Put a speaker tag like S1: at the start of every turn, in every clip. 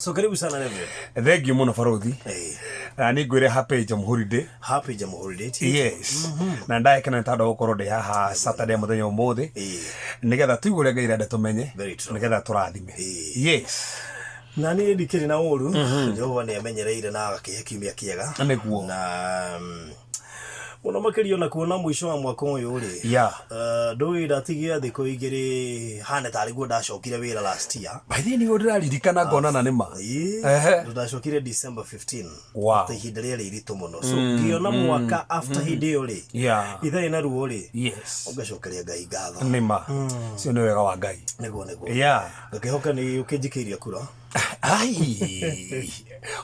S1: So karibu sana, Reverend.
S2: Thengiũ mũno, barothi. Na nĩ ngwĩre happy Jamhuri Day.
S1: Happy Jamhuri Day to you.
S2: Yes, na ndagĩkena nĩ tondũ gũkorwo ndĩ haha Saturday mũthenya ũmũthĩ nĩgetha tuigue ũrĩa Ngai arenda tũmenye,
S1: Very true.
S2: nĩgetha tũrathime. Yes.
S1: Na niĩ ndikĩrĩ na ũru. Jehova nĩ amenyereire na agakĩhe kiumia kĩega.
S2: Nĩguo.
S1: Na mũno makĩria ona kuona mũico wa mwaka ũyũ rĩ. Ndũĩ ndatigia thikũ 2 hane tarĩ guo ndacokire wĩra last year.
S2: By the way, nĩguo ndĩraririkana ngona na nĩ ma.
S1: Tondũ ndacokire December 15. Ta ihinda rĩarĩ iritũ mũno. So ngĩona mwaka after hĩndĩ ĩyo rĩ. Itharĩ na ruo rĩ. Ũgacokeria Ngai ngatho.
S2: Nĩ ma. Cio nĩ wega wa Ngai.
S1: Nĩguo. Ngakĩhoka nĩ ũkĩnjikĩirie kura.
S2: Ai,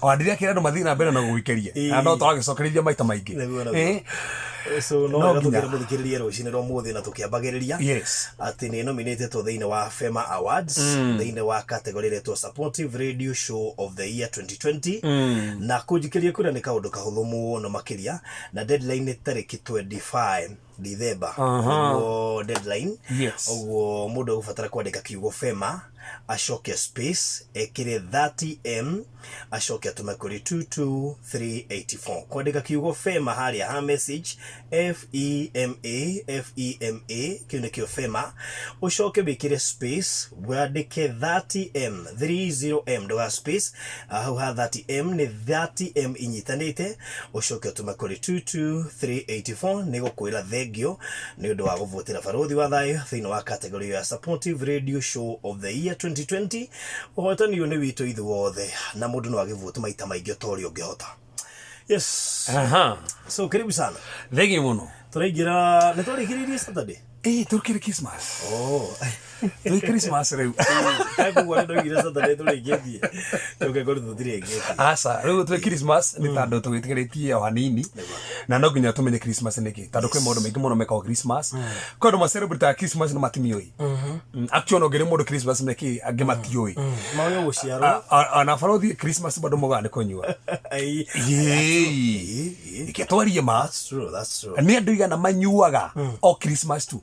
S2: ona ndirekĩra andũ mathiĩ na mbere na gũgũikĩria. Na no tũragĩcokereria maita maingĩ.
S1: Nĩguo. So no
S2: No
S1: wega
S2: nginya.
S1: tũkĩre mũthikĩrĩrie rũcinĩ rwa mũthĩ na tũkĩambagĩrĩria atĩ nĩ nominatetwo thĩinĩ wa Fema Awards thĩinĩ wa category ĩretwo Supportive Radio Show of the Year 2020, na kũnjikĩria kura nĩ kaũndũ kahũthũ mũno makĩria, na deadline nĩ tarĩki 25 December. Nĩguo deadline. Ũguo mũndũ egũbatara kwandĩka kiugo FEMA, acoke space, ekĩre 30M, acoke atũme kũrĩ 22384. Kwandĩka kiugo FEMA harĩa ha message, FEMA, FEMA, kĩu nĩkĩo FEMA, ũcoke wĩkĩre space, wandĩke 30M, 30M, ndũga space hau ha 30M, nĩ 30M inyitanĩte, ũcoke ũtũme kũrĩ 22384. Nĩ gũkwĩra thengio nĩ ũndũ wa gũvotera Barũthi wa Thayũ thĩinĩ wa category ya Supportive Radio Show of the Year 2020. Ũhotani ũyũ nĩ witũ ithuothe, na mũndũ no agĩvote maita maingĩ o ta ũrĩa ũngĩhota. Yes. So karibu sana.
S2: Thengiũ mũno.
S1: Tũraingĩra, nĩ twarĩkĩrĩirie Saturday.
S2: Tũkĩrĩ Christmas.
S1: Oh.
S2: Twĩ Christmas rĩu.
S1: Koguo nĩ ndoigire Saturday tũrĩkĩtie, tũke kũrĩ tũtirĩkĩtie.
S2: Aca, rĩu twĩ Christmas nĩ tondũ tũgĩtigĩrĩtie o hanini, na no nginya tũmenye Christmas nĩkĩ, tondũ kwĩ maũndũ maingĩ mũno mekagwo Christmas. Kwĩ andũ macelebrataga Christmas na matimiũĩ. Actually, ona ũngĩrĩ mũndũ Christmas nĩkĩ, angĩ matiũĩ.
S1: Maũĩ gũciarwo.
S2: Ona barothi, Christmas bado mogaga nĩ kũnyua.
S1: Ĩĩ.
S2: Ĩĩ, twarie ma.
S1: That's true, that's true.
S2: Nĩ andũ igana manyuaga o Christmas tu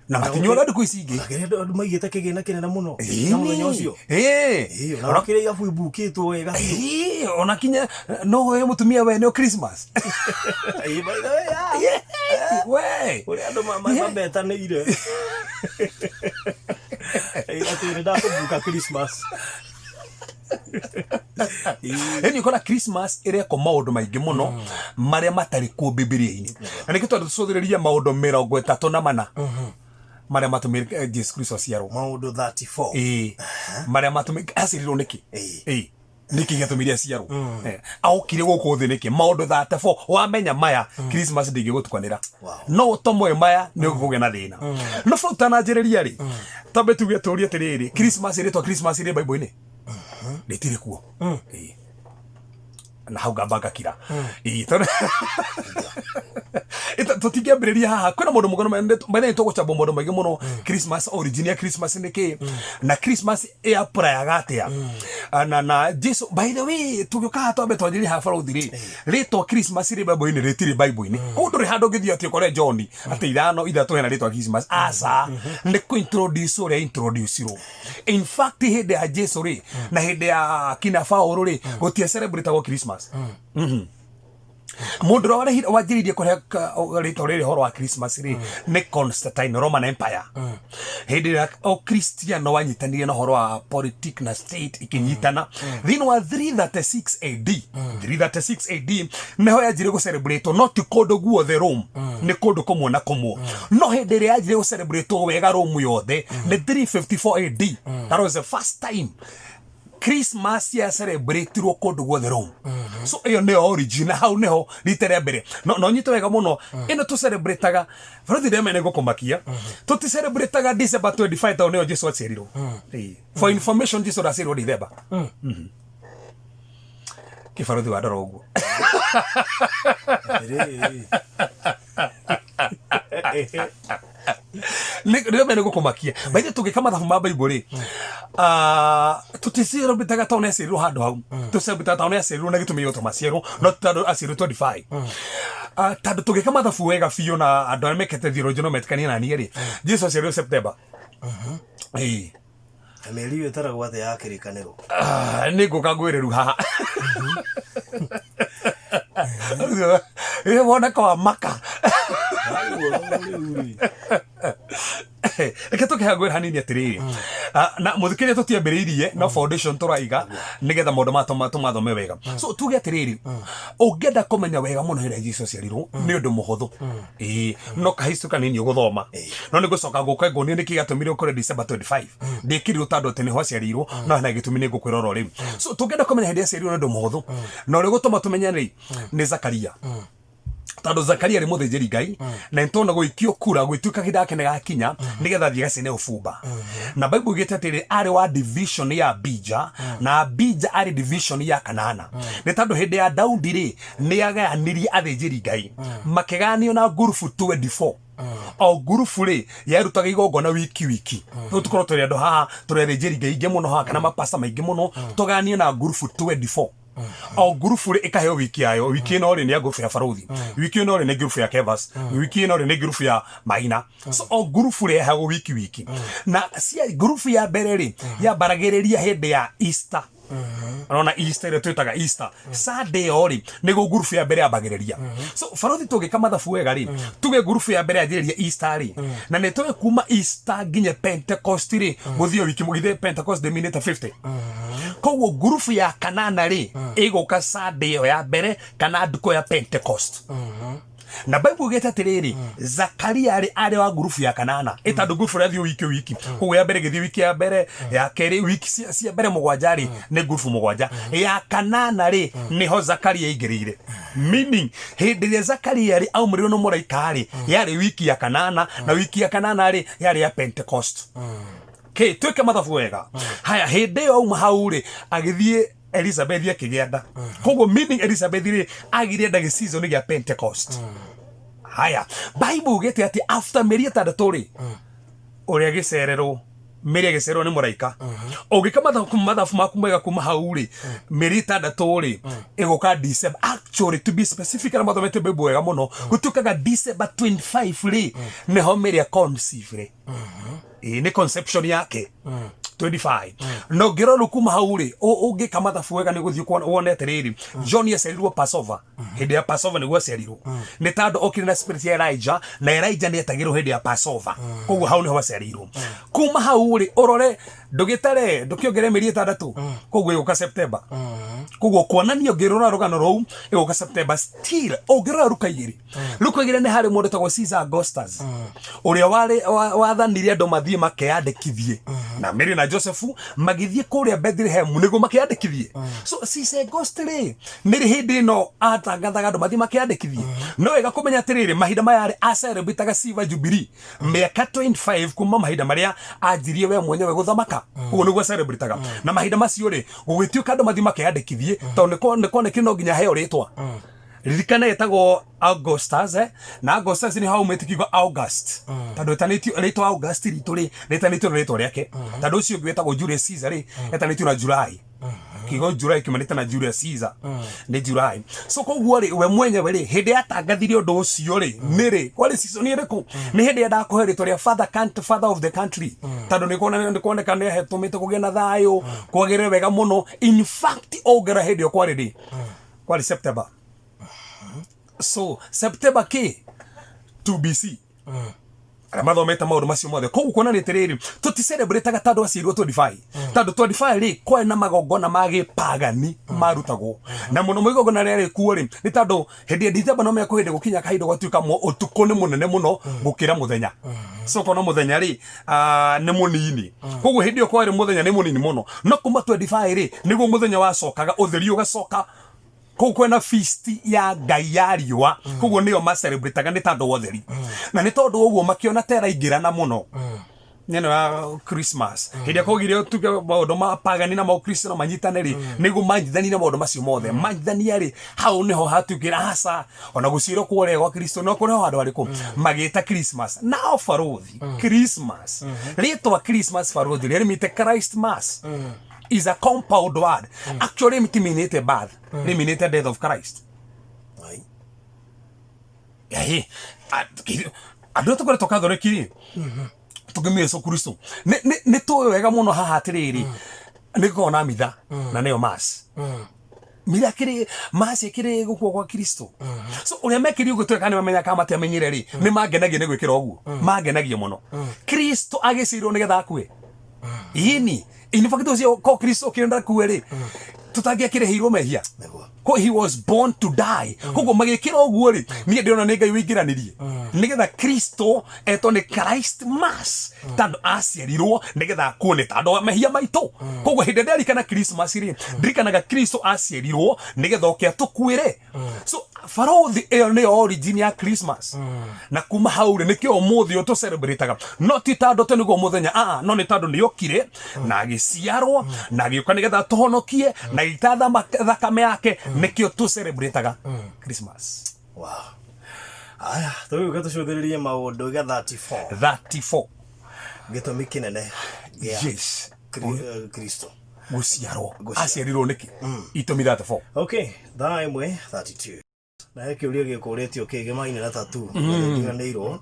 S2: na matinyuaga ndukũ ici ingĩ.
S1: Akĩrĩ andũ maigĩte kĩgĩna kĩnene mũno na mũthenya ũcio. Ĩĩ, ona wakĩrĩ irabu ibukĩtwo wega biũ.
S2: Ĩĩ, ona kinya no we mũtumia we nĩ Christmas.
S1: Ĩĩ, by the way, yeah.
S2: We.
S1: Ũrĩa andũ mabetanĩire. Ĩĩ, atĩ nĩ ndakũbuka Christmas. Ĩĩ.
S2: Ĩni ũkona Christmas ĩrekwo maũndũ maingĩ mũno marĩa matarĩ kuo Bibilia-inĩ, na nĩkĩo tondũ tũcũthĩrĩrie maũndũ 34 marĩa matũmire Jesu Kristo aciarwo.
S1: Maũndũ 34.
S2: Ĩĩ, marĩa matũmire aciarirwo nĩkĩ. Ĩĩ, nĩkĩ gĩatũmire aciarwo? Aokire gũkũ thĩ nĩkĩ? Maũndũ 34. Wamenya maya, Christmas ndĩngĩgũtukanĩra. No ũtomoĩ maya, nĩ ũkũgĩa na thĩna. No bro, ũtananjĩrĩria rĩ, tambe tuge, tũrie atĩrĩrĩ, Christmas, rĩtwa Christmas rĩ Bible-inĩ? Rĩtirĩ kuo. Ĩĩ. Na hau ngamba ngakira. Ĩĩ, tondũ tũtingĩambĩrĩria haha kwĩna maũndũ mũgano mene tũgũcambwo maũndũ maingĩ mũno. Christmas, origin ya Christmas nĩ kĩ, na Christmas ĩapplyga atĩa? Ah, na Jesu, by the way, tũgĩũka haha twambe twanjĩrĩrie haha, barũthi rĩ, rĩtwa Christmas rĩ Bible-inĩ? Rĩtirĩ Bible-inĩ. Koguo ndũrĩ handũ ũngĩthiĩ atĩ ũkore John atĩ 5:3 hena rĩtwa Christmas. Aca, nĩ kũ-introduce ũrĩa introduce-irwo. In fact, hĩndĩ ya Jesu rĩ, na hĩndĩ ya kina Paũlũ rĩ, gũtia celebrate Christmas. Mũndũ ũrĩa wanjĩrĩirie kũrehe rĩtwa rĩrĩ ũhoro wa Christmas rĩ, nĩ Constantine, Roman Empire, hĩndĩ ĩrĩa ũkristiano wanyitanire na ũhoro wa politic na state ikinyitana thĩinĩ wa 336 AD. 336 AD nĩho yanjirie gũcelebrate, no ti kũndũ guothe Rome, nĩ kũndũ kũmwe na kũmwe. No hĩndĩ ĩrĩa yanjirie gũcelebrate wega Rome yothe nĩ 354 AD. That was the first time Christmas ya celebratirwo kũndũ guothe Rome. So ĩyo nĩyo origin, na hau nĩho rita rĩa mbere. No nyite wega mũno, ĩno tũ celebrataga, barothi ndemene gũkũmakia, tũti celebrataga December 25 tondũ nĩyo Jesu aciarirwo. Ĩĩ. For information, Jesu ndaciarirwo December. Kĩbarothi wa ndora ũguo.
S1: Atĩrĩrĩ.
S2: Nä mene gå kå makia baithe tå ngä ka mathabu ma Bible rä, tå ticelebrataga tondå nä aciarirwo handå hau. Tå celebrataga tondå nä aciarirwo na gä tå mi gä maciarwo, no ti tondå aciarirwo 25. Tondå tå ngä ka mathabu wega biå, na andå arĩa mekete theology no metĩkanie na niĩ rĩ, Jesu aciarirwo September. Ĩĩ.
S1: Na mĩeri ĩyo ĩtaragwo atĩa ya kĩrĩkanĩro?
S2: Ah, nĩ ngũka ngwĩre rĩu haha. Ĩ woneka wa maka.
S1: Rĩu rĩ.
S2: Reke tũke haha ngwĩre hanini atĩrĩrĩ. Ah, na mũthikĩrĩria tũtiambĩrĩirie no foundation tũraiga nĩgetha maũndũ maya tũmathome wega. So tuge atĩrĩrĩ, ũngĩenda kũmenya wega mũno hĩndĩ ĩrĩa Jesu aciarirwo nĩ ũndũ mũhũthũ. Ĩĩ, no kahistory kanini ũgũthoma. No nĩ ngũcoka ngũke nguonie nĩkĩ gĩatũmire ũkore December 25. Ndĩkĩrirwo tondũ atĩ nĩho aciarĩirwo, no hena gĩtũmi nĩ ngũkwĩra oro rĩu. So tũngĩenda kũmenya hĩndĩ aciarirwo nĩ ũndũ mũhũthũ. Na ũrĩa ũgũtũma tũmenye rĩ, nĩ Zakaria. Tondũ Zakaria arĩ mũthĩnjĩri Ngai, na nĩtwona gũikio kura gwĩtuĩka kahinda gake nĩgakinya nĩgetha athiĩ gacine ũbumba. Na Bible ĩgĩte atĩrĩ, arĩ wa division ya Abija, na Abija arĩ division ya Kanana. Nĩ tondũ hĩndĩ ya Daudi rĩ, nĩ agayanirie athĩnjĩri Ngai, makĩgayanio na ngurubu 24. O ngurubu rĩ yarutaga igongona wiki wiki. Rĩu tũkorwo tũrĩ andũ haha, tũrĩ athĩnjĩri Ngai aingĩ mũno haha, kana mapasta maingĩ mũno, tũgayanio na ngurubu 24. O ngurubu rĩ ĩkaheo wiki yayo. Wiki ĩno rĩ nĩ ya ngurubu ya Barũthi, wiki ĩno rĩ nĩ ngurubu ya Kevas, wiki ĩno rĩ nĩ ngurubu ya Maina. So o ngurubu rĩ yaheagwo wiki wiki. Na cia ngurubu ya mbere rĩ yambaragĩrĩria hĩndĩ ya Easter. Ũrona Easter ĩrĩa twĩtaga Easter Sunday ĩyo rĩ nĩguo ngurubu ya mbere yambagĩrĩria. So Barũthi, tũngĩka mathabu wega rĩ, tuge ngurubu ya mbere yanjĩrĩria Easter rĩ, na nĩ tũĩ kuma Easter nginya Pentecost rĩ gũthiĩ wiki mũgithĩ, Pentecost ndĩminĩte 50. Koguo ngurubu ya kanana rĩ ĩgũka Sunday ĩyo ya mbere kana ndukũ ya Pentecost. Na Bible ugĩte atĩrĩrĩ, Zakaria rĩ arĩ wa ngurubu ya kanana, ĩtandũ ngurubu ĩrathiĩ wiki wiki. Koguo ya mbere ĩgĩthiĩ wiki ya mbere, ya kerĩ wiki cia mbere mũgwanja rĩ nĩ ngurubu mũgwanja, ya kanana rĩ nĩho Zakaria aingĩrĩire. Meaning hĩndĩ ĩrĩa Zakaria rĩ aumĩrĩirwo nĩ mũraika rĩ yarĩ wiki ya kanana, na wiki ya kanana rĩ yarĩ ya Pentecost. Kĩ twĩke mathabu wega. Haya, hĩndĩ ĩyo auma hau rĩ agĩthiĩ Elizabeth akĩgĩa nda. Koguo meaning Elizabeth rĩ agire nda gĩseason gĩa Pentecost. Haya, Bible ugĩte atĩ after mĩeri 6 rĩ ũrĩa gĩcererwo Mary agĩcererwo nĩ mũraika. Ũngĩka mathabu maku mega kuma hau rĩ, mĩeri 6 rĩ ĩgũka December. Actually, to be specific, arĩa mathomete Bible wega mũno, gũtuĩkaga December 25 rĩ nĩho Mary aconceive rĩ. Ĩĩ, nĩ conception yake 25. Na ũngĩrora rĩu kuma hau rĩ, ũngĩka mathabu wega nĩ gũthiĩ wone atĩrĩrĩ, John aciarirwo Passover. Hĩndĩ ya Passover nĩguo aciarirwo, nĩ tondũ okire na spirit ya Elijah, na Elijah nĩ etagĩrwo hĩndĩ ya Passover. Koguo hau nĩho aciarĩirwo. Kuma hau rĩ ũrore ndũgĩtare ndũkĩongerere mĩeri 6, koguo ĩgũka September. Koguo kuonania ũngĩrora rũgano rũu ĩgũka September. Still ũngĩrora Luka 2, Luka 2 nĩ harĩ mũndũ wĩtagwo Caesar Augustus ũrĩa wathanire andũ mathiĩ makeyandĩkithie, na Mary na Joseph magĩthiĩ kũrĩa Bethlehem nĩguo makeyandĩkithie. So Caesar Augustus rĩ nĩ rĩ hĩndĩ ĩno atangathaga andũ mathiĩ makeyandĩkithie. No wega kũmenya atĩrĩrĩ, mahinda maya rĩ acelebrataga Silver Jubilee, mĩaka 25 kuma mahinda marĩa anjirie we mwenyewe gũthamaka. Ũguo nĩguo celebrataga. Na mahinda macio rĩ gũgĩtuĩka andũ mathiĩ makeyandĩkithie, tondũ nĩ kuonekire no nginya aheo rĩtwa. Ririkana ĩtagwo Augustus, eh? Na Augustus nĩ haumĩte kiugo August, tondũ ĩtanĩtio rĩtwa August ritũ rĩ rĩtanĩtio na rĩtwa rĩake, tondũ ũcio ũngĩ wĩtagwo Julius Caesar rĩ etanĩtio na July. Kiugo July kiumanĩte na Julius Caesar, nĩ July. So koguo rĩ we mwenyewe rĩ hĩndĩ yatangathire ũndũ ũcio rĩ nĩ rĩ kwarĩ season ĩrĩkũ? Nĩ hĩndĩ yendaga kũhe rĩtwa rĩa father, father of the country, tondũ nĩ kuoneka nĩ ahetũmĩte kũgĩa na thayũ kwagĩrĩre wega mũno. In fact ũngĩra hĩndĩ ĩyo kwarĩ rĩ kwarĩ September. So September kĩ 2 BC, arĩa mathomete maũndũ macio mothe. Koguo kuonania atĩrĩrĩ, tũticelebrataga tondũ aciarirwo 25, tondũ 25 rĩ kwarĩ na magongona ma gĩpagani marutagwo na mũno mũno igongona rĩarĩ kuo rĩ nĩ tondũ hĩndĩ ya December no mekũ hĩndĩ gũkinya kahinda gwatuĩka ũtukũ nĩ mũnene mũno gũkĩra mũthenya. So kona mũthenya rĩ nĩ mũnini, koguo hĩndĩ ĩyo kwarĩ mũthenya nĩ mũnini mũno. No kuma 25 rĩ nĩguo mũthenya wacokaga ũtheri ũgacoka. Kũu kwĩna feast ya ngai ya riũa, koguo nĩyo macelebrataga nĩ tondũ wa ũtheri. Na nĩ tondũ ũguo makĩona ta ĩraingĩrana mũno neno ya Christmas hĩndĩ ĩrĩa kwagire tuge maũndũ ma pagani na maũkristiano manyitane rĩ, nĩguo manyithanire maũndũ macio mothe. Manyithania rĩ hau nĩho hatuĩkire aca ona gũciĩrwo kũrĩa gwa Kristo no kũrĩ ho handũ harĩkũ magĩta Christmas. Nao barũthi Christmas, rĩtwa Christmas barũthi rĩrĩmĩte Christ Mass is a compound word. Actually rĩtiminĩte birth, rĩminĩte death of Christ.
S1: Ai.
S2: Ĩĩ, andũ arĩa tũkoretwo Catholic rĩ. Tũkĩmenya Yesu Kristo nĩ tũĩ wega mũno haha atĩrĩrĩ, nĩ gũkoragwo na mitha na nĩyo mass. Mitha kĩrĩ mass ĩkĩrĩ gũkua gwa Kristo. So ũrĩa mekĩrire ũguo tũreka nĩ mamenya kana matiamenyire rĩ, nĩ mangenagia nĩ gwĩkĩra ũguo, mangenagia mũno. Kristo agĩciirwo nĩgetha akue ini. In fact, ũcio ko Kristo ũkĩenda akue rĩ, tũtangĩakĩrĩhĩirwo mehia. Ko he was born to die. Koguo magĩkĩra ũguo rĩ, niĩ ndĩrona nĩ Ngai wĩingĩranirie nĩgetha Kristo etwo nĩ Christ mass, tondũ aciarirwo nĩgetha akuo nĩ tondũ wa mehia maitũ. Koguo hĩndĩ ĩrĩa ndarikana Christmas rĩ, ndirikanaga Kristo aciarirwo nĩgetha oke atũkuĩre. So barothi ĩyo nĩyo origin ya Christmas, na kuma hau rĩ, nĩkĩo ũmũthĩ ũyũ tũcelebrataga, no ti tondũ atĩ nĩguo mũthenya, aa, no nĩ tondũ nĩ okire na agĩciarwo na agĩũka nĩgetha atũhonokie na agĩita thakame yake, nĩkĩo tũcelebrataga Christmas.
S1: Wow. Aya, tũgĩũka tũcũthĩrĩrie maũndũ gĩa 34.
S2: 34.
S1: Gĩtũmi kĩnene gĩa Kristo
S2: gũciarwo.
S1: Gũciarwo.
S2: Aciarirwo nĩkĩ? Itũmi 34.
S1: Okay, thaa 1 32 na he kĩũria gĩkũrĩtio kĩgemaine na tatu ndiganĩirwo.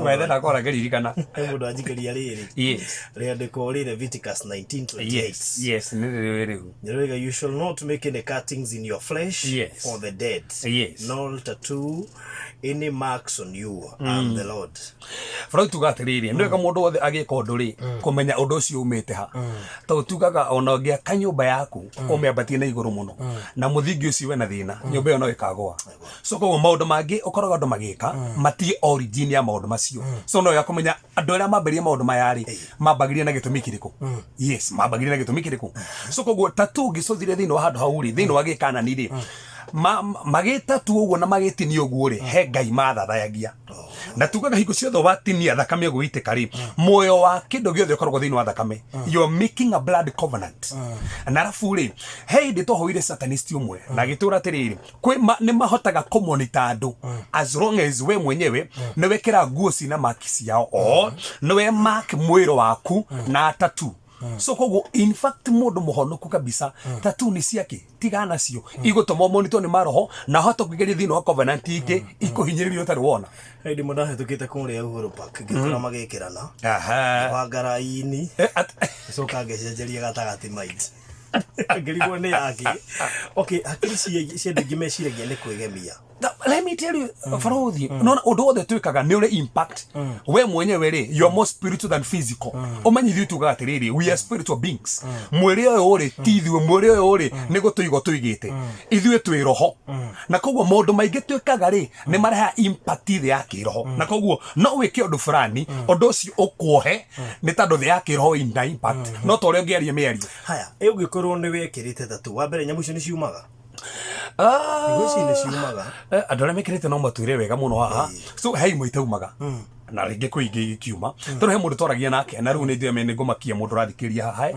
S2: Wethe ndakora ngĩririkana.
S1: He mũndũ anjikĩria rĩrĩ rĩandĩko rĩ Leviticus 19:28.
S2: Yes, nĩ rĩrĩ rĩu.
S1: Nĩrĩoiga, "You shall not make any cuttings in your flesh for the dead, nor tattoo any marks on you. I am the Lord."
S2: Bũrũri tuga atĩrĩrĩ, nĩ wega mũndũ wothe agĩka ũndũ rĩ, kũmenya ũndũ ũcio umĩte ha, tondũ tugaga ona ũngĩaka nyũmba yaku ũmĩambatie na igũrũ mũno na mũthingi ũcio wĩna thĩna, nyũmba ĩyo no ĩkagũa. So koguo maũndũ mangĩ ũkoraga andũ magĩka matirĩ origin ya maũndũ macio. So no wega kũmenya andũ arĩa mambĩrĩria maũndũ maya rĩ, mambagĩrĩria na gĩtũmi kĩrĩkũ. Yes, mambagĩrĩria na gĩtũmi kĩrĩkũ. So koguo tatu ũngĩcũthire thĩinĩ wa handũ hau rĩ, thĩinĩ wa gĩkanani rĩ, magĩtatu ũguo na magĩtinia ũguo rĩ, he ngai mathathayagia. Na tugaga hingo ciothe watinia thakame ũguo ĩitĩka rĩ, muoyo wa kĩndũ gĩothe ũkoragwo thĩinĩ wa thakame. You are making a blood covenant. Na arabu rĩ, he hĩndĩ twahoire satanist ũmwe na agĩtũra atĩrĩrĩ, kwĩ nĩ mahotaga kũmonita andũ as long as we mwenyewe nĩ wekĩra nguo cina maki ciao o nĩ we mark mwĩrĩ waku na tatu. So koguo in fact mũndũ mũhonoku kabisa, tatu nĩ ciake, tigana nacio, igũtũma ũmonitwo nĩ maroho na hote kũingĩria thĩinĩ wa covenant ingĩ ikũhinyĩrĩria ũtarĩ wona.
S1: Hĩndĩ ĩmwe ndahĩtũkĩte kũrĩa Uhuru Park ngĩkora magĩkĩrana banga raini, coka ngĩcenjeria gatagatĩ maiti, ngĩrigwo nĩ yake. Okay, hakiri cia andũ aingĩ meciragia nĩ kwĩgemia.
S2: Let me tell you, Farothi, no ũndũ wothe twĩkaga nĩ ũrĩ impact. We mwenyewe rĩ, you are more spiritual than physical. Ũmenye ithuĩ tugaga atĩrĩrĩ, we are spiritual beings. Mwĩrĩ ũyũ rĩ, ti ithuĩ, mwĩrĩ ũyũ rĩ, nĩ gũtũigwo tũigĩte. Ithuĩ twĩ roho. Na koguo maũndũ maingĩ twĩkaga rĩ, nĩ marehaga impact thĩ ya kĩroho. Na koguo no wĩke ũndũ fulani, ũndũ ũcio ũkuohe, nĩ tondũ thĩ ya kĩroho ina impact. No ta ũrĩa ũngĩaria mĩario.
S1: Haya, ĩ ũngĩkorwo nĩ wekĩrĩte tatu wa mbere, nyamũ icio nĩ ciumaga? Ngwĩciria nĩ ciumaga.
S2: Andũ arĩa mekĩrĩte no matwĩre wega mũno haha. So he imwe itaumaga na rĩngĩ kwĩ ingĩ ikiuma, tondũ he mũndũ twaragia nake na rĩu nĩ njũĩ nĩ ngũmakia mũndũ ũrathikĩrĩria haha,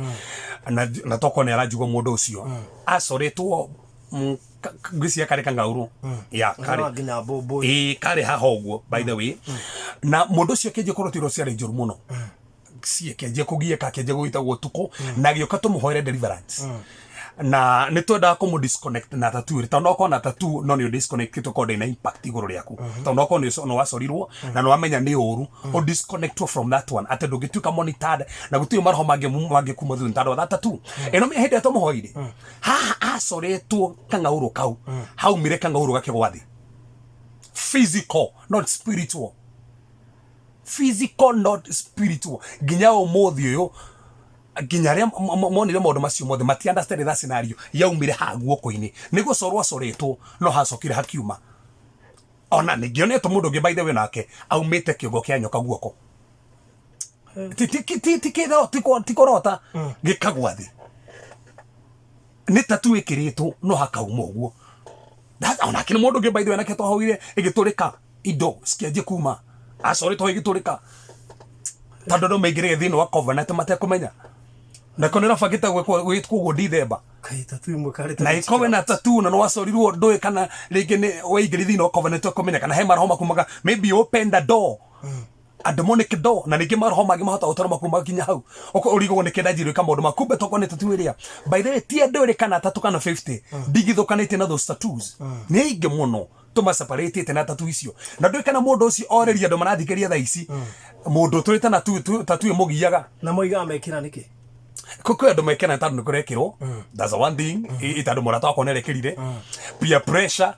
S2: na tokorwo nĩ aranjigua mũndũ ũcio acoretwo, ngwĩciria karĩ kang'aurũ ya karĩ
S1: Nĩ nginya mbũmbũĩ.
S2: Ĩĩ, karĩ haha ũguo, by the way. Na mũndũ ũcio akĩanjia korwo tiro ciarĩ njũru mũno, ciĩkĩanjia kũgiĩka, akĩanjia gũgĩtagwo ũtukũ na agĩũka tũmũhoere deliverance, na nĩ twendaga kũmũ disconnect na tattoo ĩrĩ, tondũ no ũkorwo na tattoo no nĩ disconnect tũkorwo ndĩna impact igũrũ rĩaku, tondũ no ũkorwo nĩ wacorirwo na nĩ wamenya nĩ ũru, ũ disconnect from that one atĩ ndũngĩtuĩka monitored na gũtirĩ maroho mangĩ mangĩkuma thutha tondũ wa that tattoo ĩno. Hĩndĩ ĩrĩa tũmũhoire haha acoretwo kang'aurũ kau, haumire kang'aurũ gakĩgwa thĩ. Physical, not spiritual. Physical, not spiritual. Nginya ũmũthĩ ũyũ, nginya arĩa monire maũndũ macio mothe mati understand that scenario. Yaumire ha guoko-inĩ nĩ gũcorwo acoretwo, no hacokire hakiuma. Ona ningĩonetwo mũndũ ũngĩ, by the way, nake aumĩte kĩongo kĩa nyoka guoko. Ti kũrota, gĩkagwa thĩ, nĩ tatu ĩkĩrĩtwo no hakauma ũguo. Onake nĩ mũndũ ũngĩ, by the way, nake twahoire ĩgĩtũrĩka, indo cikĩanjia kuma, acoretwo ĩgĩtũrĩka, tondũ andũ maingĩrĩte thĩinĩ wa covenant matekũmenya. Na ko nĩ ũrabangĩte gwĩkwo ũguo Dithemba.
S1: Kaĩ tatu imwe karĩ
S2: na ĩkorwo na tattoo na nĩwacorirwo ndũĩ kana rĩngĩ nĩ waingĩria thĩinĩ wa covenant ũkũmenya kana he maroho makumaga. Maybe you open the door, a demonic door, na ningĩ maroho mangĩ mahota gũtwara makumaga nginya hau. Ũkorwo ũrigagwo nĩ kĩenda njirũ ĩka maũndũ ma kumbe tokorwo nĩ tattoo ĩrĩa. By the way, ti andũ erĩ kana atatũ kana 50 ndigithũkanĩtie na those tattoos, nĩ aingĩ mũno. Tũmaseparatĩte na tatu icio na ndũĩ kana mũndũ ũcio orĩria andũ marathikĩria thaa ici mũndũ ũtũrĩte na tatu ĩmũgiaga.
S1: Na moigaga mekĩra nĩkĩ?
S2: Kwĩ andũ mekena tondũ nĩ kũrekĩrwo, that's the one thing. Tondũ mũrata wakwa nĩarekĩrire peer pressure,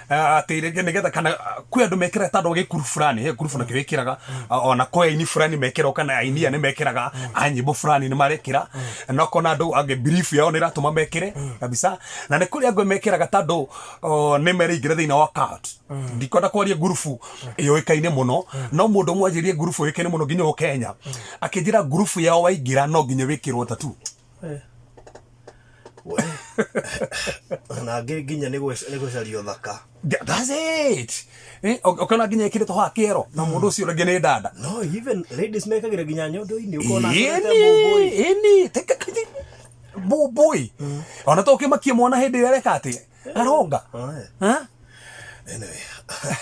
S2: atĩ rĩngĩ nĩgetha kana kwĩ andũ mekĩraga tondũ gĩkuru fulani, he ngurubu nakĩo gĩkĩraga, ona kwĩ aini fulani mekĩraga kana aini aya nĩmekĩraga a nyĩmbo fulani nĩmarekĩra, na ũkona andũ angĩ belief yao nĩ ĩratũma mekĩre kabisa, na nĩ kũrĩ angĩ mekĩraga tondũ nĩ meraingĩra thĩinĩ wa cult. Ndikwenda kwaria ngurubu yũĩkaine mũno, no mũndũ ũmwe anjĩrire ngurubu yũĩkaine mũno nginya gũkũ Kenya, akĩnjĩra ngurubu yao waingĩra no nginya wĩkĩrwo tattoo.
S1: We. Na angĩ nginya nĩ gũcaria ũthaka.
S2: That's it. Ũkona nginya ĩkĩrĩtwo haha kĩero na mũndũ ũcio rĩngĩ nĩ dada.
S1: No even ladies mekagĩra nginya nyondo-inĩ, ũkona acorete
S2: Ĩni,
S1: mbũmbũĩ.
S2: Ĩni, mbũmbũĩ. Ona to ũkĩmakie mwana hĩndĩ ĩrĩa areka atĩ aronga.
S1: Aye.
S2: Ha?
S1: Anyway,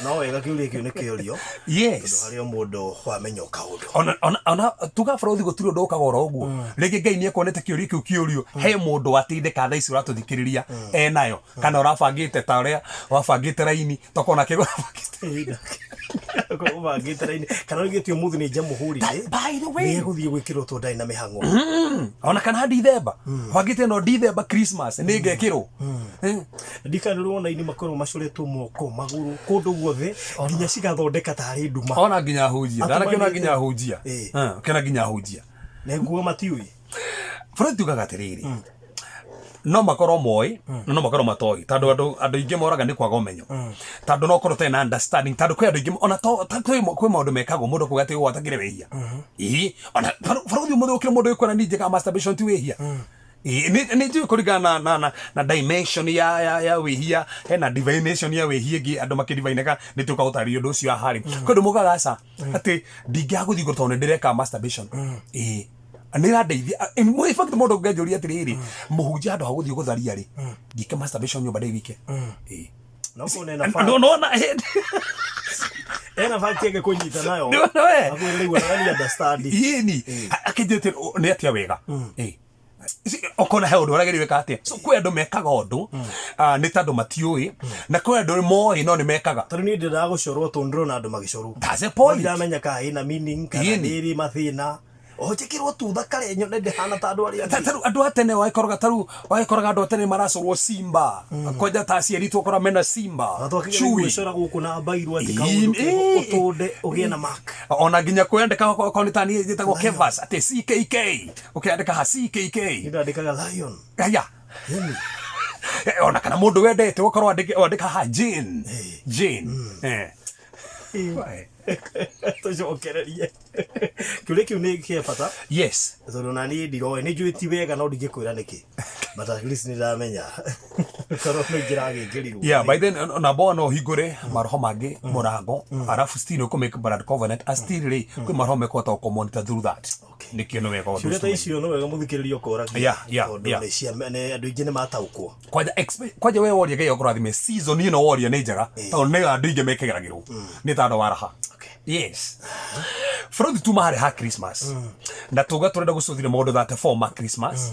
S1: no wega kĩũria kĩu nĩ kĩũrio.
S2: Yes.
S1: Tondũ harĩ o mũndũ wamenya o kaũndũ.
S2: Ona tuga bũrũri gũtirĩ ũndũ ũkaga oro ũguo. Rĩngĩ Ngai nĩ ekuonete kĩũria kĩu kĩũrio he mũndũ wateithĩka thaa ici ũratũthikĩrĩria enayo kana ũrabangĩte ta ũrĩa wabangĩte raini tokona kĩgo ũrabangĩte.
S1: Ũbangĩte raini kana oigĩte ũmũthĩ nĩ njamũhũrire.
S2: By the way,
S1: Nĩ egũthiĩ gwĩkĩrwo tondũ ndarĩ na mĩhang'o.
S2: Ona kana Ndithemba bangĩte no Ndithemba Christmas nĩ ngekĩrwo.
S1: Ndikana rĩu ona ini makorwo macoretwo moko magũrũ kũndũ guothe nginya cigathondeka tarĩ nduma.
S2: Ona nginya hunjia ndanakĩona
S1: Atũmanĩte.
S2: Nginya hunjia. Kĩona nginya hunjia.
S1: Na nguo matiũĩ.
S2: Bũrũri tugaga atĩrĩrĩ, no makorwo moĩ na no makorwo matoĩ, tondũ andũ aingĩ moraga nĩ kwaga ũmenyo, tondũ no ũkorwo ũtarĩ na understanding, tondũ kwĩ andũ aingĩ ona to kwĩ maũndũ mekagwo mũndũ kuga atĩ ũũ atakĩrĩ wĩhia. Ĩĩ, ona barũthi ũmũthĩ ũkĩrĩ mũndũ wĩkwĩra niĩ njĩkaga masturbation ti wĩhia. Ĩĩ, nĩ njũĩ kũringana na dimension ya wĩhia, hena divination ya wĩhia ĩngĩ andũ makĩdivinega nĩ tũka gũtarĩria ũndũ ũcio haha rĩ. Kwĩ andũ mokaga aca atĩ ndingĩaga gũthiĩ igũrũ tondũ nĩ ndĩreka masturbation. Ĩĩ, nĩ ĩrandeithia. In fact, mũndũ ũngĩanjũria atĩrĩrĩ, mũhunjia, handũ ha gũthiĩ gũtharia rĩ, ndiĩke masturbation nyũmba ndĩ wike. Ĩĩ.
S1: No kũna ena fact.
S2: No nona hĩndĩ
S1: Ena fact ĩngĩkũnyita nayo.
S2: Nĩwona we?
S1: Akwĩra rĩu ona ni understand.
S2: Yĩni akĩnjĩte nĩ atĩa wega. Ĩĩ. Ũkona he ũndũ ũrageria gwĩka atĩa, so kwĩ andũ mekaga ũndũ nĩ tondũ matiũĩ, na kwĩ andũ moĩ no nĩ mekaga.
S1: Tondũ niĩ ndĩrendaga gũcorwo tondũ ndĩrona andũ magĩcorwo.
S2: That's the point.
S1: Ndiramenya kana ĩna meaning kana
S2: Ĩni.
S1: nĩ ĩrĩ mathĩna. O njĩkĩrwo tu thakare nyone ndĩhana ta andũ arĩa angĩ.
S2: Tarĩu andũ a tene wagĩkoraga, tarĩu wagĩkoraga andũ a tene maracorwo simba, kwanja ta aciari twakora mena simba,
S1: Na twakĩgeria
S2: cui.
S1: gwĩcora gũkũ na mbairũ atĩ kaũndũ keho ũtũnde ũgĩe na mark.
S2: Ona nginya kwandĩka okorwo nĩ ta niĩ njĩtagwo Kevas atĩ CKK, ũkĩandĩka ha CKK.
S1: Niĩ ndandĩkaga lion.
S2: Aya.
S1: Ĩni.
S2: Ona kana mũndũ wendete ũgakorwo wandĩka ha Jane, Jane.
S1: Tũcokererie kĩũria kĩu nĩ kĩa bata. Tondũ na niĩ ndiroĩ, nĩ njũĩ ti wega no ndingĩkwĩra nĩkĩ, but at least nĩ ndamenya korwo nĩ ingĩragĩkĩrirwo.
S2: Yeah, by then namba one no ũhingũre maroho mangĩ mũrango, arabu still ũkũ make blood covenant a still rĩ kwĩ maroho mekũhota gũkũ through that. Nĩkĩo nĩ wega ũndũ
S1: Ciũria ta
S2: ũcio.
S1: Icio nĩ wega mũthikĩrĩria ũkoragia tondũ nĩ cia andũ aingĩ nĩ mataũkwo.
S2: Kwanja kwanja we woria Ngai akũrathime, season ĩno woria nĩ njega tondũ nĩ andũ aingĩ mekĩgeragĩrwo nĩ tondũ wa raha. Yes, bũrũri tuma harĩ ha Christmas na tuga turenda gũcũthĩrĩria maũndũ 34 ma Christmas.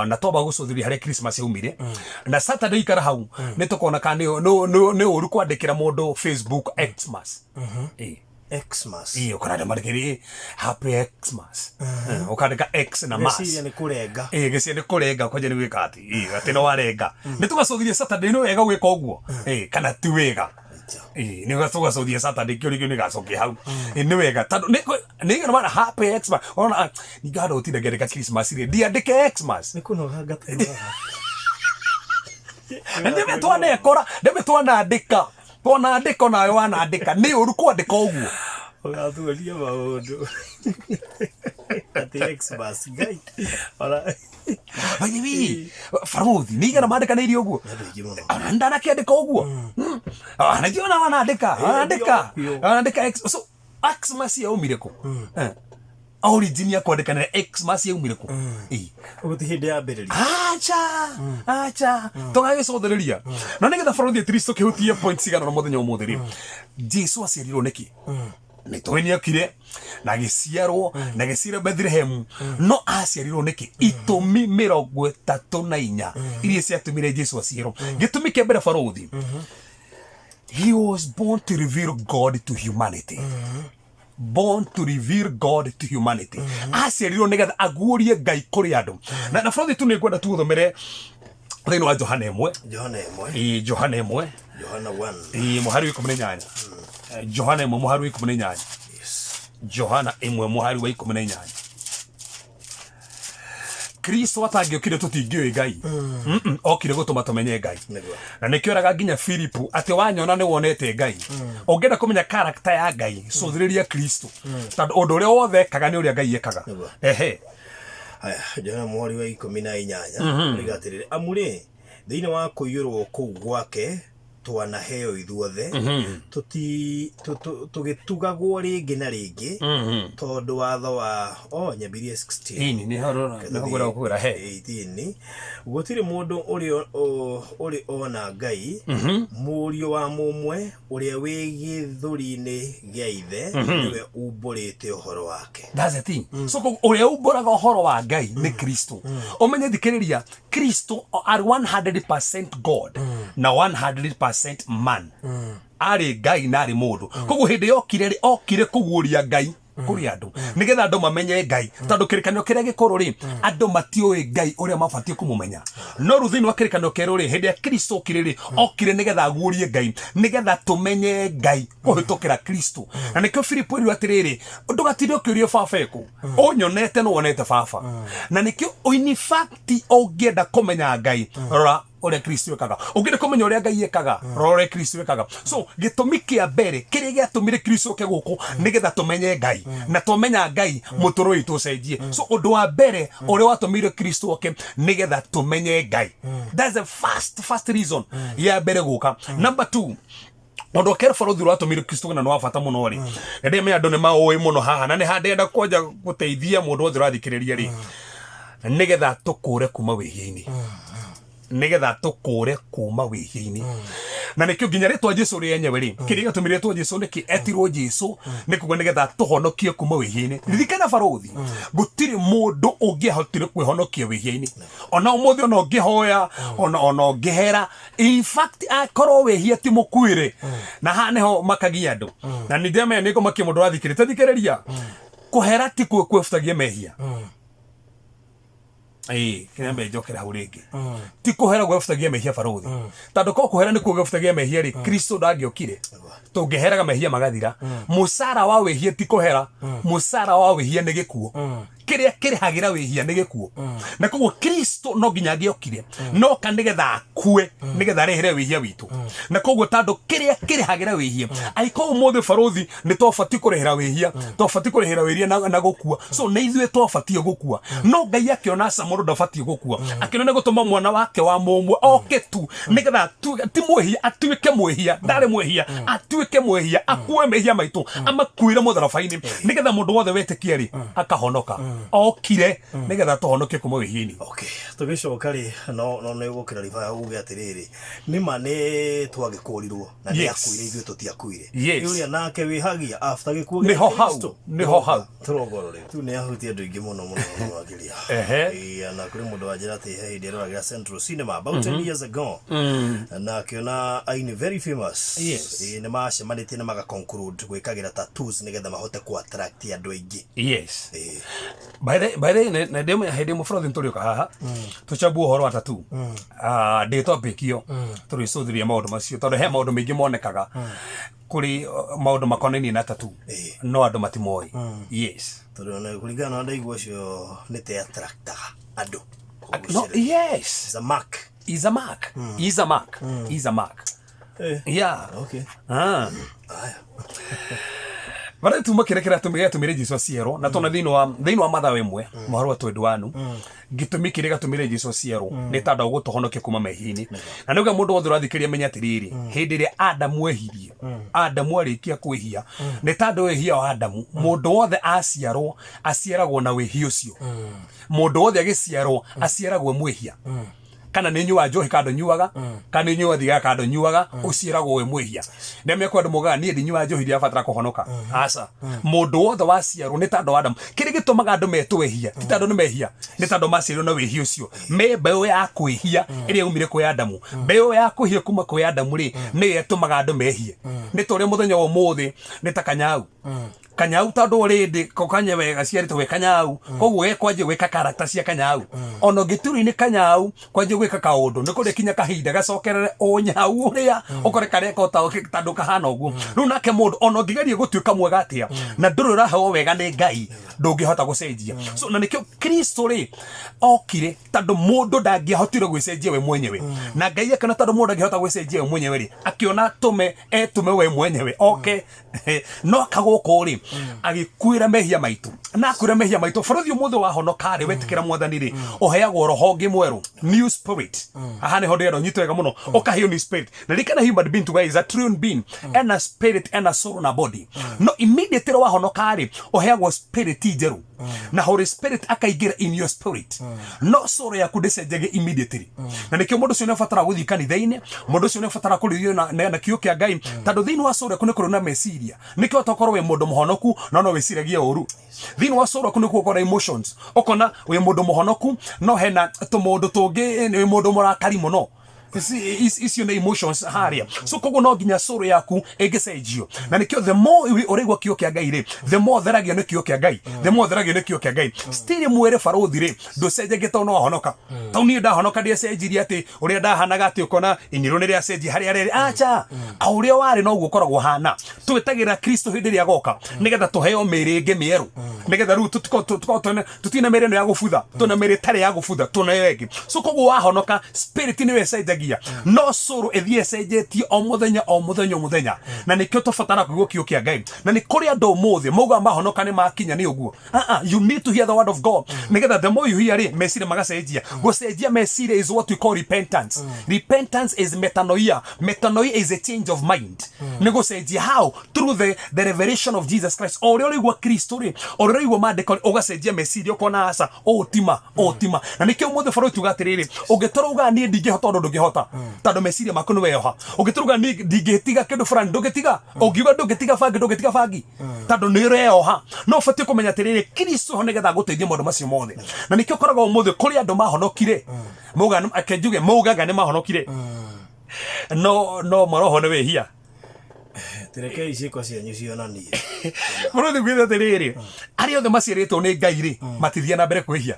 S2: Na twamba gũcũthĩrĩria harĩa Christmas yaumire, na Saturday ikara hau nĩ tũkona kana nĩ ũru kwandĩkĩra mũndũ Facebook Xmas.
S1: Xmas.
S2: Ĩĩ, ũkona andũ mandĩkĩre happy Xmas. Ũkandĩka X na mas.
S1: Ngeciria nĩ kũrenga.
S2: Ĩĩ, gĩcia nĩ kũrenga, kwanja nĩ gwĩka atĩ ĩĩ, atĩ nĩ warenga. Nĩ tũgacũthĩria Saturday nĩ wega gwĩka ũguo. Ĩĩ, kana ti wega. Ĩĩ, nĩ tũgacũthia Saturday, kĩũria kĩu nĩ gacokia hau. Ĩĩ, nĩ wega tondũ nĩ igana mana happy Xmas, ona ningĩ handũ gũtinda ngĩandĩka Christmas rĩ, ndiandĩke Xmas.
S1: Nĩ kũnoga ngatanoga.
S2: Nĩwe twanekora, nĩwe twanandĩka, twanandĩka, onawe wanandĩka, nĩ ũru kwandĩka ũguo.
S1: Ũgatuonia maũndũ atĩ Xmas Ngai ona
S2: By the way, barothi nĩ igana mandĩkanĩire ũguo.
S1: Nĩ andũ aingĩ mũno.
S2: Ona ndanakĩandĩka ũguo. Ona ndiona wanandĩka, wanandĩka,
S1: Biũ.
S2: wanandĩka X. So Xmas yaumire kũ? Origin ya kwandĩkanĩra Xmas yaumire kũ? Ĩĩ.
S1: Gũti hĩndĩ yambĩrĩria.
S2: Acha, acha, tũgagĩcũthĩrĩria na nĩgetha barothi at least tũkĩhutie point cigana ũna mũthenya ũmũthĩ rĩ, Jesu aciarirwo nĩkĩ? Nĩ tũĩ nĩ okire na agĩciarwo na agĩciarwo Bethlehem, no aciarirwo nĩkĩ? Itũmi 34 iria ciatũmire Jesu aciarwo. Gĩtũmi kĩa mbere, barothi, He was born to reveal God to humanity. Born to reveal God to humanity. Aciarirwo nĩgetha aguũrie Ngai kũrĩ andũ. Na bũrũri tu nĩngwenda tuũthomere thĩinĩ wa Johana 1.
S1: Johana 1.
S2: Ĩĩ, Johana 1.
S1: Johana 1.
S2: Ĩĩ, mũhari wa 18. Johana 1 mũhari wa 18.
S1: Yes.
S2: Johana 1 mũhari wa 18. Kristo atangĩokire tũtingĩũĩ Ngai. Okire gũtũma tũmenye Ngai.
S1: Nĩguo.
S2: Na nĩkĩo eraga nginya Filipu atĩ wanyona nĩ wonete Ngai. Ũngĩenda kũmenya character ya Ngai, cũthĩrĩria Kristo. Tondũ ũndũ ũrĩa wothe ekaga nĩ ũrĩa Ngai ekaga.
S1: Nĩguo.
S2: Ehe.
S1: Haya, Johana mũhari wa 18 ũroiga atĩrĩrĩ, amu rĩ, thĩinĩ wa kũiyũrwo kũu gwake twanaheo ithuothe, tũgĩtugagwo rĩngĩ na rĩngĩ, tondũ watho wa o nyambirie 16.
S2: Ĩni, nĩho nĩho ngwenda gũkwĩra he.
S1: 18 gũtirĩ mũndũ ũrĩ ona Ngai, mũriũ wa mũmwe ũrĩa wĩ gĩthũri-inĩ gĩa ithe, nĩwe umbũrĩte ũhoro wake.
S2: That's the thing. So ũrĩa umbũraga ũhoro wa Ngai nĩ Kristo. Ũmenye thikĩrĩria, Kristo arĩ 100% God na 100% man. Arĩ Ngai na arĩ mũndũ. Koguo hĩndĩ yokire rĩ, okire kũguũria Ngai kũrĩ andũ nĩgetha andũ mamenye Ngai, tondũ kĩrĩkanĩro kĩrĩa gĩkũrũ rĩ, andũ matiũĩ Ngai ũrĩa mabatiĩ kũmũmenya. No rĩu thĩinĩ wa kĩrĩkanĩro kĩerũ rĩ, hĩndĩ ya Kristo okire rĩ, okire nĩgetha aguũrie Ngai, nĩgetha tũmenye Ngai kũhĩtũkĩra Kristo. Na nĩkĩo Filipo erirwo atĩrĩrĩ, ndũgatinde ũkĩũria baba ekũ, ũnyonete nĩ wonete baba. Na nĩkĩo in fact ũngĩenda kũmenya Ngai, rora ũrĩa Kristo ekaga. Ũngĩenda kũmenya ũrĩa Ngai ekaga, rora ũrĩa Kristo ekaga. So gĩtũmi kĩa mbere kĩrĩa gĩatũmire Kristo oke gũkũ nĩgetha tũmenye Ngai, na twamenya Ngai mũtũrĩre witũ ũcenjie. So ũndũ wa mbere ũrĩa watũmire Kristo oke nĩgetha tũmenye Ngai. That's the first reason ya mbere gũka. Number 2, ũndũ wa kerĩ barũthi ũratũmire Kristo na nĩ wa bata mũno rĩ, na ndĩmenya andũ nĩ maũĩ mũno haha, na nĩ handĩenda kwanja gũteithia mũndũ wothe ũrathikĩrĩria rĩ, nĩgetha tũkũre kuma wĩhia-inĩ. Nĩgetha tũkũre kuma wĩhia-inĩ. Na nĩkĩo nginya rĩtwa Jesu rĩenyewe rĩ, kĩrĩa gĩatũmire rĩtwa Jesu nĩkĩ etirwo Jesu, nĩ kuga nĩgetha tũhonokie kuma wĩhia-inĩ. Ririkana barũthi, gũtirĩ mũndũ ũngĩahotire kwĩhonokia wĩhia-inĩ. Ona ũmũthĩ ona ũngĩhoya, ona ũngĩhera, in fact akorwo wĩhia ti mũkuĩre. Na haha nĩho makagia andũ. Na nĩ ndĩramenya nĩ ngũmakia mũndũ ũrathikĩrĩria. Ta thikĩrĩria, kũhera ti kuo kwĩbutagia mehia. Ĩĩ, kĩrĩa mbe njokere hau rĩngĩ. Ti kũhera gwĩbutagia mehia barũthi. Tondũ korwo kũhera nĩkuo gwĩbutagia mehia rĩ, Kristo ndangĩokire. Tũngĩheraga mehia magathira. Mũcara wa wĩhia ti kũhera, mũcara wa wĩhia nĩ gĩkuũ. Kĩrĩa kĩrĩhagĩra wĩhia nĩ gĩkuũ. Na koguo Kristo no nginya angĩokire, noka nĩgetha akue, nĩgetha arĩhĩre wĩhia witũ. Na koguo tondũ kĩrĩa kĩrĩhagĩra wĩhia, angĩkorwo ũmũthĩ barũthi nĩ twabatiĩ kũrĩhĩra wĩhia, twabatiĩ kũrĩhĩra wĩhia na gũkua. So nĩ ithuĩ twabatiĩ gũkua. No Ngai akĩona aca mũndũ ndabatiĩ gũkua. Akĩona nĩ gũtũma mwana wake wa mũmwe oke tu, nĩgetha ti mwĩhia, atuĩke mwĩhia, ndarĩ mwĩhia, atuĩke mwĩhia, akue mehia maitũ, amakuĩre mũtharaba-inĩ, nĩgetha mũndũ wothe wetĩkia rĩ, akahonoka. Okire nĩgetha tũhonokie kuma wĩhia-inĩ.
S1: Okay, tũgĩcoka rĩ, no nĩ gũkĩra ribaya uge atĩrĩrĩ, nĩ ma nĩ twagĩkũrirwo na nĩ akuire, ithuĩ tũtiakuire.
S2: Yes.
S1: Nĩ ũrĩa nake wĩhagia after gĩkuũ gĩa
S2: Nĩho hau,
S1: Kristo.
S2: nĩho hau.
S1: Tũrongoro rĩ, tu nĩ ahutia andũ aingĩ mũno mũno mũno makĩria.
S2: Ehe.
S1: Ĩĩ, na kũrĩ mũndũ wanjĩra atĩ he hĩndĩ aroragĩra Central Cinema about 10 years ago. Na akĩona aini very famous.
S2: Yes.
S1: Ĩĩ, nĩ macemanĩtie na maga conclude gwĩkagĩra tattoos nĩgetha mahote kũ attract andũ aingĩ.
S2: Yes.
S1: Ĩĩ.
S2: By the way, na ndĩmenya hĩndĩ ĩmwe bũrũri tũrĩũka haha tũcambue ũhoro wa tattoo. Ndĩ topic ĩyo tũrĩcũthĩrĩria maũndũ macio tondũ he maũndũ maingĩ monekaga kũrĩ maũndũ makonainie na tattoo no andũ matimoĩ. Yes.
S1: Tondũ ona kũringana na ndaigua ũcio nĩ te attractaga andũ.
S2: No, yes.
S1: It's a mark.
S2: Is a mark. Is a mark. Is a mark. Yeah.
S1: Okay. Aya.
S2: Bara tuma kĩrĩa kĩratũmire Jesu aciarwo na tona thĩinĩ wa Mathayo 1 mũhari wa 21 gĩtũmi kĩrĩa gĩatũmire Jesu aciarwo nĩ tondũ gũtũhonokia kuma mehia-inĩ. Na nĩguo mũndũ wothe ũrathikĩrĩria menye atĩrĩrĩ, hĩndĩ ĩrĩa Adamu ehirie, Adamu arĩkia kwĩhia, nĩ tondũ wĩhia wa Adamu, mũndũ wothe aciarwo aciaragwo na wĩhia ũcio. Mũndũ wothe agĩciarwo aciaragwo mwĩhia. Kana nĩ nyuaga njohi kana ndũnyuaga, kana nĩ nyuaga thigara kana ndũnyuaga, ũciaragwo wĩ mwĩhia. Ndemekwa andũ mogaga niĩ ndinyuaga njohi, ndirabatara kũhonoka. Aca, mũndũ wothe waciarwo nĩ tandũ Adamu. Kĩrĩa gĩtũmaga andũ metwo ehia ti tandũ nĩ mehia, nĩ tandũ maciarirwo na wĩhia ũcio. Me mbeũ ya kwĩhia ĩrĩa yaumire kwĩ Adamu. Mbeũ ya kwĩhia kuma kwĩ Adamu rĩ, nĩyo ĩtũmaga andũ mehie. Nĩ ta ũrĩa mũthenya wa ũmũthĩ nĩ ta kanyau. Kanyau tondũ already ko kanyewe gaciarĩtwo ge kanyau, koguo gekwanjia gwĩka character cia kanyau. Ona ũngĩturwo-inĩ kanyau kwanjia gwĩka kaũndũ nĩ kũrĩ kinya kahinda gacokerere ũnyau ũrĩa ũkore kareka ota tondũ kahana ũguo. Rĩu nake mũndũ ona ũngĩgeria gũtuĩka mwega atĩa na ndũrĩ ũraheo wega nĩ Ngai, ndũngĩhota gũcenjia. So na nĩkĩo Kristo rĩ okire, tondũ mũndũ ndangĩahotire gwĩcenjia we mwenyewe. Na Ngai akĩona tondũ mũndũ ndangĩhota gwĩcenjia we mwenyewe rĩ, akĩona tũme etũme we mwenyewe oke no aka gũkũ rĩ, agĩkuĩra mehia maitũ. Na akuĩra mehia maitũ, bũrũri ũmũthĩ wahonoka rĩ, wetĩkĩra Mwathani rĩ, ũheagwo roho ũngĩ mwerũ, new spirit. Haha nĩho ndĩrenda ũnyite wega mũno. Ũkaheo new spirit. Na ririkana, human being tuga is a triune being, ena spirit, ena soul na body. No immediately wahonoka rĩ, ũheagwo spirit njerũ, na Holy Spirit akaingĩra in your spirit, no soul yaku ndĩcenjagia immediately. Na nĩkĩo mũndũ ũcio nĩabatara gũthiĩ kanitha-inĩ, mũndũ ũcio nĩabatara kũrĩithio na kiugo kĩa Ngai, tondũ thĩinĩ wa soul yaku nĩ kũrĩ na meciria. Nĩkĩo tokorwo wĩ mũndũ mũhonoku no wĩciragia ũru. Thĩinĩ wa soul yaku nĩkuo ũkona emotions, ũkona wĩ mũndũ mũhonoku no hena tũmũndũ tũngĩ, wĩ mũndũ mũrakari mũno. Icio nĩ emotions haria. So koguo no nginya soul yaku ĩngĩcenjio. Na nĩkĩo the more ũraigua kiugo kĩa Ngai rĩ, the more theragio nĩ kiugo kĩa Ngai, the more theragio nĩ kiugo kĩa Ngai. Still mwĩrĩ, barũthi rĩ, ndũcenjagia tondũ no wahonoka. Tondũ niĩ ndahonoka ndiacenjirie atĩ ũrĩa ndahanaga, atĩ ũkona inyĩrũ nĩ rĩacenjia harĩa rĩrĩ. Acha, o ũrĩa warĩ noguo ũkoragwo hana. Twĩtagĩra Kristo hĩndĩ ĩrĩa agoka nĩgetha tũheo mĩĩrĩ ĩngĩ mĩerũ, nĩgetha rĩu tũtikorwo tũtirĩ na mĩĩrĩ ĩno ya gũbutha, twĩna mĩĩrĩ ĩtarĩ ya gũbutha, twĩna ĩyo ĩngĩ. So koguo wahonoka, spirit nĩyo ĩcenjagia, no soul ĩthiĩ ĩcenjetie o mũthenya, o mũthenya, o mũthenya. Na nĩkĩo tũbatara kũigua kiugo kĩa Ngai. Na nĩ kũrĩ andũ ũmũthĩ maugaga mahonoka nĩ makinya nĩ ũguo. Ah, you need to hear the word of God, nĩgetha the more you hear rĩ, meciria magacenjia. Gũcenjia meciria is what we call repentance. Repentance is metanoia. Metanoia is a change of mind. Nĩ gũcenjia. How? Through the revelation of Jesus Christ. O ũrĩa ũraigua Kristo rĩ, o ũrĩa ũraigua maandĩko rĩ, ũgacenjia meciria, ũkona aca, ũũ tima, ũũ tima. Na nĩkĩo ũmũthĩ bũrũri tuga atĩrĩrĩ, ũngĩtũra ugaga niĩ ndingĩhota ũndũ, ndũngĩhota, tondũ meciria maku nĩ weyoha. Ũngĩtũra ugaga niĩ ndingĩtiga kĩndũ fulani, ndũngĩtiga. Ũngiuga ndũngĩtiga bangi, ndũngĩtiga bangi, tondũ nĩ ũreyoha. No ũbatiĩ kũmenya atĩrĩrĩ, Kristo ho nĩgetha agũteithie maũndũ macio mothe. Na nĩkĩo ũkoraga ũmũthĩ kũrĩ andũ mahonokire, maugaga, ake njuge, maugaga nĩ mahonokire, no maroho nĩ wĩhia.
S1: Tirekei ciĩko cianyu cionanie.
S2: Mũrũthi gwithe atĩrĩrĩ, arĩa othe maciarĩtwo nĩ Ngai rĩ, matithiaga na mbere kwĩhia.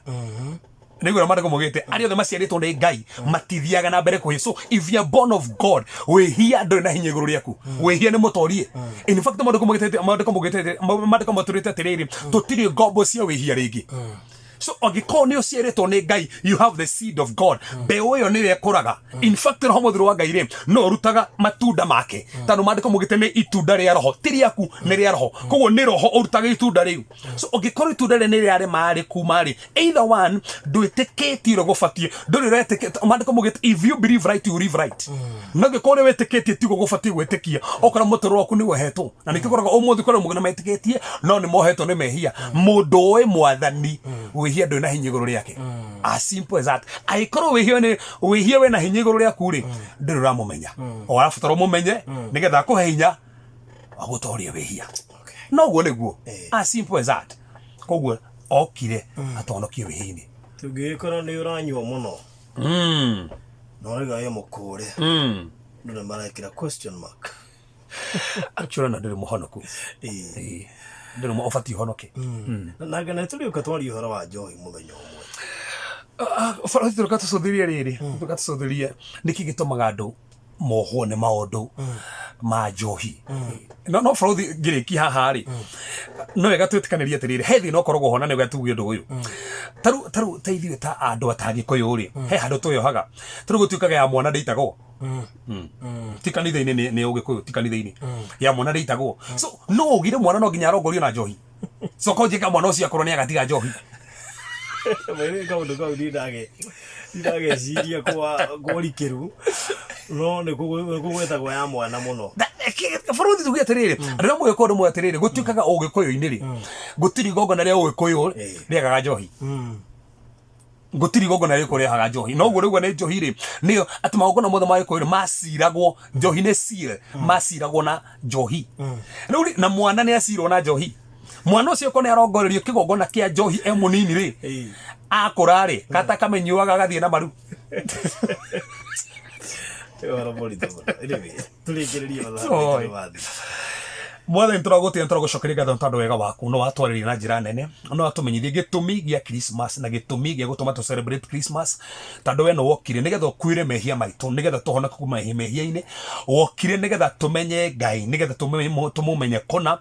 S2: Nĩguo maandĩko maugĩte arĩa othe maciarĩtwo nĩ Ngai matithiaga na mbere kwĩhia. So if you are born of God, wĩhia ndũrĩ na hinya igũrũ rĩaku, wĩhia nĩ mũtorie. In fact, maandĩko maugĩte, maandĩko matũrĩte atĩrĩrĩ, tũtirĩ ngombo cia wĩhia rĩngĩ. So angĩkorwo nĩ ũciarĩtwo nĩ Ngai, you have the seed of God. Mbeũ ĩyo nĩyo ĩkũraga. In fact, roho mũtheru wa Ngai rĩ, no ũrutaga matunda make, tondũ maandĩko maugĩte nĩ itunda rĩa roho, ti rĩaku, nĩ rĩa roho. Koguo nĩ roho ũrutaga itunda rĩu. So ũngĩkorwo itunda rĩrĩ nĩ rĩarĩ marĩ kuma rĩ, either one, ndwĩtĩkĩtie ũrĩa gũbatiĩ, ndũrĩ ũretĩkia. Maandĩko maugĩte if you believe right, you live right. No angĩkorwo ũrĩa wĩtĩkĩtie tiguo gũbatiĩ gwĩtĩkia, okorwo mũtũrĩre waku nĩ wohetwo. Na nĩkĩo ũkoraga ũmũthĩ kũrĩ mũgĩ na metĩkĩtie no nĩ mohetwo nĩ mehia. Mũndũ ũĩ Mwathani, wĩhia ndũrĩ na hinya igũrũ rĩake. As simple as that. Angĩkorwo wĩhia nĩ wĩhia wĩna hinya igũrũ rĩaku rĩ, ndũrĩ ũramũmenya. Ũrabatara ũmũmenye nĩgetha akũhe hinya wa gũtoria wĩhia. No ũguo nĩguo. As simple as that. Koguo okire atonokie wĩhia-inĩ.
S1: Tũngĩgĩkorwo nĩ ũranyua mũno na ũrauga wĩ mũkũre, andũ nĩ marekĩra question mark.
S2: Actually, na ndũrĩ mũhonoku. Ĩĩ. Ndũrĩ ũbatiĩ ũhonoke.
S1: Na ngana tũrĩũka twarie ũhoro wa njohi mũthenya ũmwe.
S2: Barathi, tũreka tũcũthĩrie rĩrĩ, tũreka tũcũthĩrie nĩkĩ gĩtũmaga andũ mohwo nĩ maũndũ ma njohi. No barathi, ngĩrĩkia haha rĩ, no wega twĩtĩkanĩrie atĩrĩrĩ, he thĩna ũkoragwo ho, na nĩ wega tuge ũndũ ũyũ. Tarĩu ta ithuĩ ta andũ atagĩkũyũ rĩ, he handũ twĩyohaga. Tarĩu gũtuĩkaga ya mwana ndĩitagwo ti kanitha-inĩ, nĩ ũgĩkũyũ, ti kanitha-inĩ ya mwana ndĩitagwo. So no ugire mwana no nginya arongorio na njohi. Coka ũnjĩka mwana ũcio akorwo nĩ agatiga njohi.
S1: Maithe, kaũndũ kau ndindageciria kwa ũrikĩru, no nĩ kũgwetagwo ya mwana mũno.
S2: Bũrũri tuge atĩrĩrĩ, andũ arĩa mũgĩkũyũ ndũmwe atĩrĩrĩ, gũtuĩkaga ũgĩkũyũ-inĩ rĩ, gũtirĩ igongona rĩa ũgĩkũyũ rĩagaga njohi. Gũtirĩ igongona rĩkũ rĩahaga njohi, no ũguo rĩu nĩ njohi rĩ, nĩyo atĩ magongona mothe ma gĩkũyũ rĩ maciragwo njohi nĩ seal, maciragwo na njohi. Rĩu rĩ, na mwana nĩ acirwo na njohi, mwana ũcio ko nĩ arongorerio kĩgongona kĩa njohi e mũnini rĩ, akũra rĩ, kata kamenyuaga agathiĩ na maru.
S1: Ũhoro mũritũ mũno. Anyway, tũrĩkĩrĩrie mathaa
S2: Oi.
S1: maitũ nĩ mathiĩ.
S2: Mwathani, tũragũtĩa, tũragũcokeria ngatho nĩ tondũ wega waku no watwarĩria na njĩra nene, no watũmenyithia gĩtũmi gĩa Christmas na gĩtũmi gĩa gũtũma tũ celebrate Christmas, tondũ we nĩ wokire nĩgetha ũkuĩre mehia maitũ, nĩgetha tũhonoke kuma mehia-inĩ. Wokire nĩgetha tũmenye Ngai, nĩgetha tũmũmenye kũna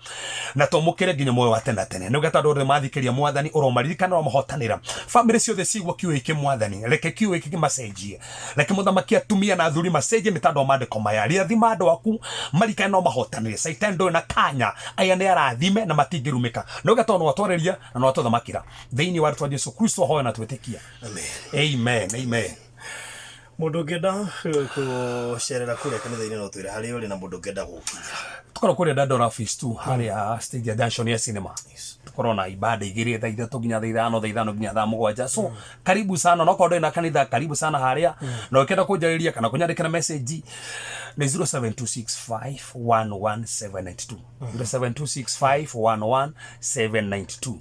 S2: na twamũkĩre nginya muoyo wa tene na tene. Nĩgetha andũ othe mathikĩria, Mwathani, ũromaririkana, ũromahotanĩra. Bamĩrĩ ciothe cigua kiugo gĩkĩ, Mwathani, reke kiugo gĩkĩ kĩmacenjie. Reke mũthamaki, atumia na athuri macenjie nĩ tondũ wa maandĩko maya. Rĩathima andũ aku marikane no mahotanĩre. Caitani ndũrĩ na kanya, aya nĩ arathime na matingĩrumĩka. Nĩgetha tondũ nĩwatwarĩria na nĩwatũthamakĩra, thĩinĩ wa rĩtwa Jesu Kristo hoya na twĩtĩkia.
S1: Amen.
S2: Amen, amen.
S1: Mũndũ ũngĩenda gũcerera kũrĩa kanitha-inĩ no twĩre harĩa ũrĩ na mũndũ ũngĩenda gũkinya.
S2: Tũkorwo kũrĩa Dandora Phase 2, harĩa stage ya junction ya cinema. Tũkorwo na ibada 2, thaa 3 nginya thaa 5, thaa 5 nginya thaa 7. So karibu sana, no korwo ndũrĩ na kanitha, karibu sana harĩa. Na ũkĩenda kũnjarĩria kana kũnyandĩkĩra message nĩ 0726511792, 0726511792,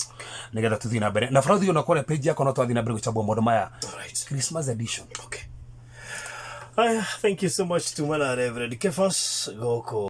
S2: nĩgetha tũthiĩ na mbere na barathi ona kũrĩa page yakwa, no twathiĩ na mbere gũchambua maũndũ maya.
S1: Alright.
S2: Christmas edition.
S1: Okay. Aya, thank you so much, tumana Reverend Kefas gũkũ.